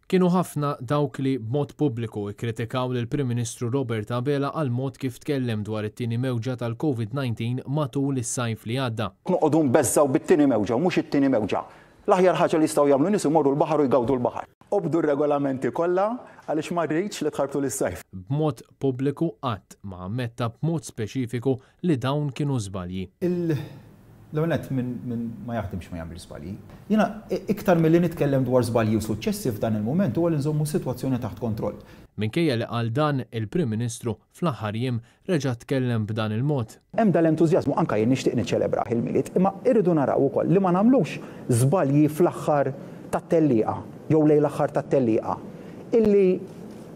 Kienu ħafna dawk li b'mod pubbliku kkritikaw lill-Prim Ministru Robert Abela għall-mod kif tkellem dwar it-tieni mewġa tal-Covid-19 matul is-sajf li għadda. Noqogħdu nbeżżgħu bit-tieni mewġa u mhux it-tieni mewġa. L-aħjar ħaġa li jistgħu jagħmlu n-nies imorru l-baħar u jgawdu l-baħar. Obdu r-regolamenti kollha għaliex ma rridx li tħarbtuli s-sajf. B'mod pubbliku qatt ma ammetta b'mod speċifiku li dawn kienu żbalji. L-ewwel nett min min ma jaħdimx ma jagħmilx żbalji. Jiena iktar milli nitkellem dwar żbalji u suċċessi f'dan il-mument huwa li nżommu s-sitwazzjoni taħt kontroll. Minkejja li qal dan, il-Prim Ministru fl-aħħar jiem reġa' tkellem b'dan il-mod. Hemm dal-entużjażmu, anke jien nixtieq niċċelebrah il-Milied, imma irridu naraw ukoll li ma nagħmlux żbalji fl-aħħar tat-tellieqa jew lejn l-aħħar tat-tellieqa illi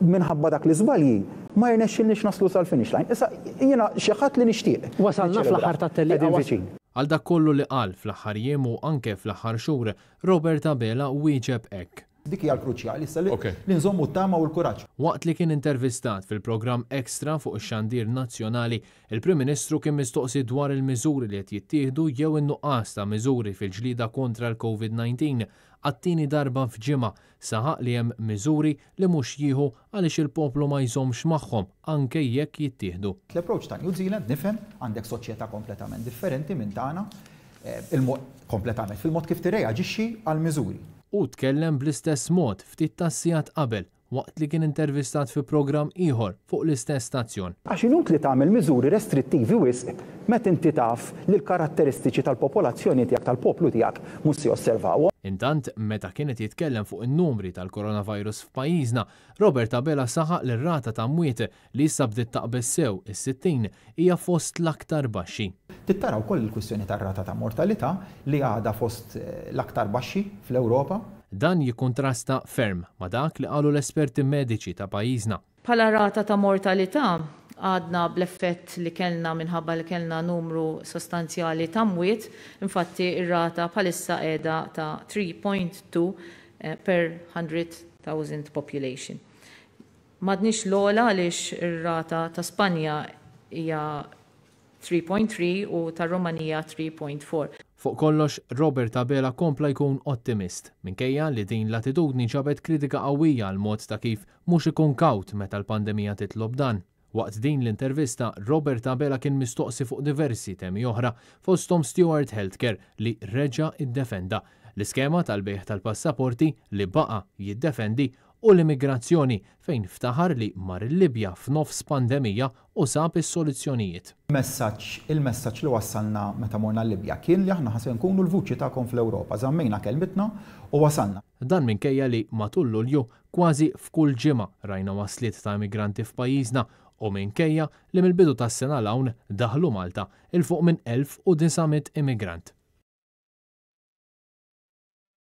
minħabba dak l-iżbalji ma jirnexxilniex naslu sal-finish line. Issa jiena xi ħadd li nixtieq Wasalna fl-aħħar tat-tellieqa. Qegħdin viċin. Għal dak kollu li qal fl-aħħar jiem u anke fl-aħħar xhur, Robert Abela wieġeb hekk. Dik hija l-kruċjali issa li nżommu t-tama u l-kuraġġ. Waqt li kien intervistat fil-programm Extra fuq ix-xandir nazzjonali, il-Prim Ministru kien mistoqsi dwar il-miżuri li qed jittieħdu jew in-nuqqas ta' miżuri fil-ġlieda kontra l-Covid 19. Għat-tieni darba f'ġimgħa, saħaq li hemm miżuri li mhux jieħu għaliex il-poplu ma jżommx magħhom anke jekk jittieħdu. L-approach ta' New Zealand, nifhem, għandek soċjetà kompletament differenti minn tagħna, kompletament fil-mod kif tirreaġixxi għall-miżuri. Hu tkellem bl-istess mod ftit tas-sigħat qabel waqt li kien intervistat fi programm ieħor fuq l-istess stazzjon. Għax inutli tagħmel miżuri restrittivi wisq meta inti taf li l-karatteristiċi tal-popolazzjoni tiegħek, tal-poplu tiegħek mhux se josservawhom. Intant, meta kien qed jitkellem fuq in-numri tal-coronavirus f'pajjiżna, Robert Abela saħaq li r-rata ta' mwiet li issa bdiet taqbeż sew is-60, hija fost l-aktar baxxi. Trid tara wkoll il-kwistjoni tar-rata ta' mortalità li għadha fost l-aktar baxxi fl-Ewropa. Dan jikkuntrasta ferm ma' dak li qalu l-esperti mediċi ta' pajjiżna. Bħala rata ta' mortalità, għadna bl-effett li kellna minħabba li kellna numru sostanzjali ta' mwiet, infatti r-rata bħalissa qiegħda ta' 3.2 per 100,000 population. M'għadniex l-ogħla għaliex ir-rata ta' Spanja hija 3.3 u tar-Rumanija 3.4. Fuq kollox, Robert Abela kompla jkun ottimist, minkejja li din l-attitudni ġabet kritika qawwija għall-mod ta' kif mhux ikun kawt meta l-pandemija titlob dan. Waqt din l-intervista, Robert Abela kien mistoqsi fuq diversi temi oħra, fosthom Steward Healthcare li reġa' iddefenda, l-iskema tal-bejgħ tal-passaporti li baqa' jiddefendi u l-immigrazzjoni fejn ftaħar li mar il-Libja f'nofs pandemija u sab is-soluzzjonijiet. Messaġġ, Il-messaġġ li wassalna meta morna l-Libja kien li aħna se nkunu l-vuċi tagħkom fl-Ewropa. Żammejna kelmitna u wasalna. Dan minkejja li matul Lulju kważi f'kull ġimgħa rajna wasliet ta' immigranti f'pajjiżna u minkejja li mill-bidu tas-sena 'l hawn daħlu Malta 'il fuq minn 1,900 immigrant.